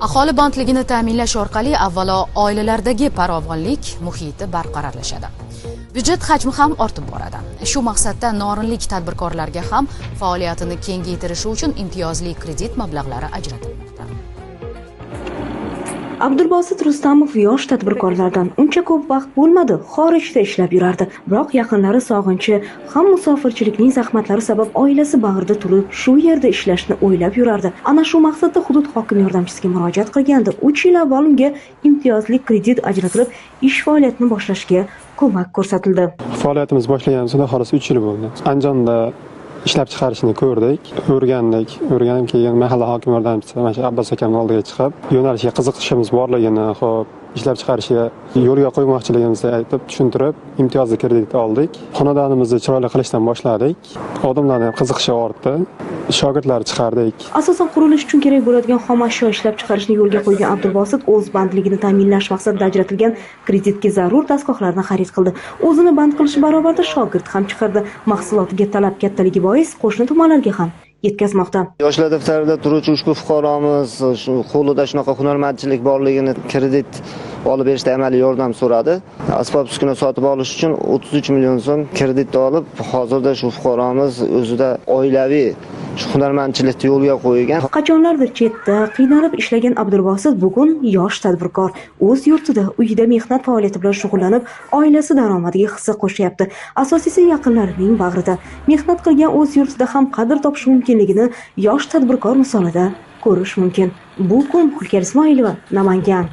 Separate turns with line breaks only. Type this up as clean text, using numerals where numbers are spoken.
Aholi bandligini ta'minlash orqali avvalo oilalardagi farovonlik muhiti barqarorlashadi. Byudjet hajmi ham ortib boradi. Shu maqsadda norinlik tadbirkorlarga ham faoliyatini kengaytirishi uchun imtiyozli kredit mablag'lari ajratilmoqda.
Abdulbosit Rustamov yosh tadbirkorlardan. Uncha ko'p vaqt bo'lmadi, xorijda ishlab yurardi. Biroq yaqinlari sog'inchi ham musofirchilikning zahmatlari sabab oilasi bag'rida turib, shu yerda ishlashni o'ylab yurardi. Ana shu maqsadda hudud hokim yordamchisiga murojaat qilgandi. 3 yil avval unga imtiyozli kredit ajratilib, ish faoliyatini boshlashga ko'mak ko'rsatildi.
Faoliyatimiz boshlaganimiz xudo xohlasa 3 yil bo'ldi. Andijonda ishlab chiqarishni ko'rdik, o'rgandik, o'rganib keyin mahalla hokim yordamchisi mana shu Abbos akamning oldiga chiqib, yo'nalishga qiziqishimiz borligini, xo'p, ishlab chiqarishga yo'lga qo'ymoqchiligimizni aytib, tushuntirib, imtiyozli kredit oldik. Xonadonimizni chiroyli qilishdan boshladik. Odamlarning qiziqishi ortdi. Shogirdlar chiqardik.
Asosan qurilish uchun kerak bo'ladigan xom ashyo ishlab chiqarishni yo'lga qo'ygan Abdulbosit o'z bandligini ta'minlash maqsadida ajratilgan kreditga zarur dastgohlarni xarid qildi. O'zini band qilish barobarida shogird ham chiqardi. Mahsulotiga talab kattaligi bois qo'shni tumanlarga ham yetkazmoqda.
Yoshlar daftarida turuvchi ushbu fuqaromiz shu qo'lida shunaqa hunarmandchilik borligini kredit olib berishda amaliy yordam so'radi. Asbob uskuna sotib olish uchun 33 million so'm kredit olib, hozirda shu fuqaromiz o'zida oilaviy shu hunarmandchilikni yo'lga qo'ygan.
Qachonlardir chetda qiynalib ishlagan Abdulbosit bugun yosh tadbirkor. O'z yurtida, uyida mehnat faoliyati bilan shug'ullanib, oilasi daromadiga hissa qo'shyapti. Asosiysi yaqinlarining bag'rida. Mehnat qilgan o'z yurtida ham qadr topish mumkinligini yosh tadbirkor misolida ko'rish mumkin. Bu kun Hulkar Ismoilova, Namangan.